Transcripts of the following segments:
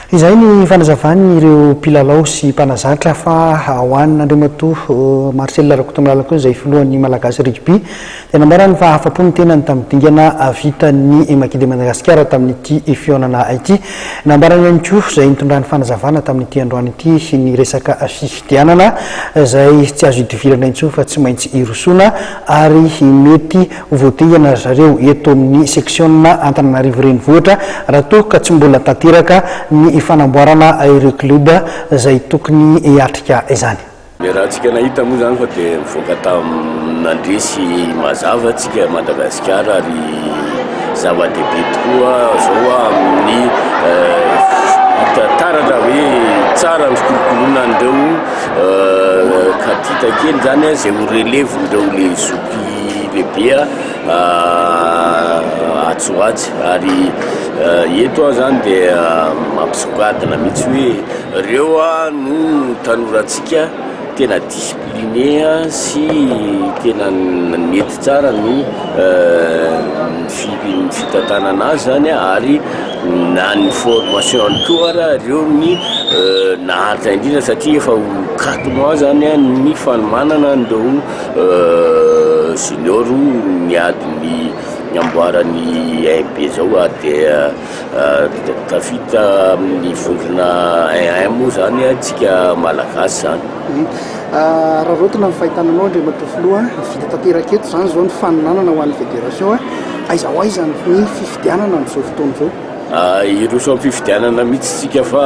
Izay ny fanazavan'ireo mpilalao sy mpanazatra fa ho an'Andriamatoa Marcel Rakotomalala koa izay filohan'ny Malagasy Rugby dia nambarany fa afa-po ny tenany tamin'ny dingana vitan'ny Maki de Madagasikara tamin'ity fihaonana ity. Nambarany ihany koa izay nitondrany fanazavana tamin'ity androany ity ny resaka fifidianana izay tsy azo idivirana intsony fa tsy maintsy irosoana ary mety Ho voadingana ry zareo eto amin'ny seksiona Antananarivo Renivohitra raha toa ka tsy mbola tanteraka ny fanamboarana ireo club izay tokony hiatrika izany. Niarahantsika nahita moa izany fa dia nivoaka tamin'ny nandresy mazava tsika Madagasikara ary zava-dehibe tokoa izao amin'ny hita taratra hoe tsara ny fikolokoloana an'ireo katita kely izany izay ho relève-n'ireo le zoky lehibe atsy ho atsy ary eto aho zany dia mampisongadina mihitsy hoe reo no tanorantsika tena discipliné sy tena mety tsara ny ny fitantanana azy zany ary na ny formation ihany koa ara reo ny naharitra indrindra satria efa ho quatre mois zany ny fanomanana an'ireo Junior miady ny amboaran'ny un B zao ary dia tafita amin'ny vondrona un un moa zany tsika malagasy zany. Araraotina ny fahitana anao Andriamatoa Filoha, vita tanteraka eto izany izao ny fanomanana ho an'ny fédération, aiza ho aiza ny fifidianana amin'izao fotoana izao? Hiroso amin'ny fifidianana mihitsy isika fa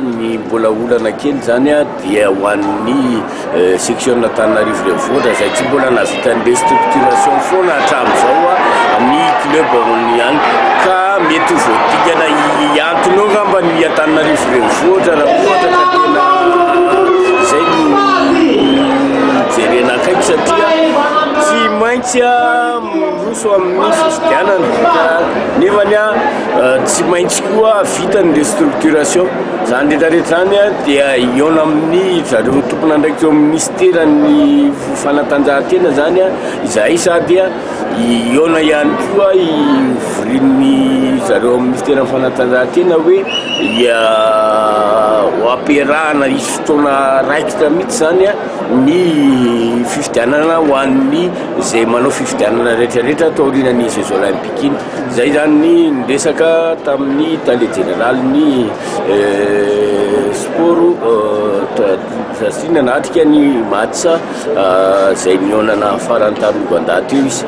ny mbola olana kely izany dia ho an'ny section Antananarivo Renivohitra izay tsy mbola nahavita ny restructuration foana hatramin'izao ny club ihany ka mety ho voadingana hiantona eo angamba ny Antananarivo Renivohitra raha ohatra ka tena izay no jerena akaiky satria tsy maintsy Miroso amin'ny fifidianana ka nefany tsy maintsy koa vita ny restructuration. Izany rehetra rehetra izany dia hihaona amin'ny zareo tompon'andraikitra eo amin'ny minisiteran'ny fanatanjahantena izany izahay sady hihaona ihany koa hivorian'ny zareo amin'ny minisiteran'ny fanatanjahantena hoe ho ampiarahana hisy fotoana raikitra mihitsy izany ny fifidianana ho an'ny izay manao fifidianana rehetra rehetra taorianan'ny Jeux Olympiques iny. Izay izany ny niresaka tamin'ny tale jeneralin'ny sport satria nanatrika ny match izay nihaonana farany tamin'i Ouganda teo izy.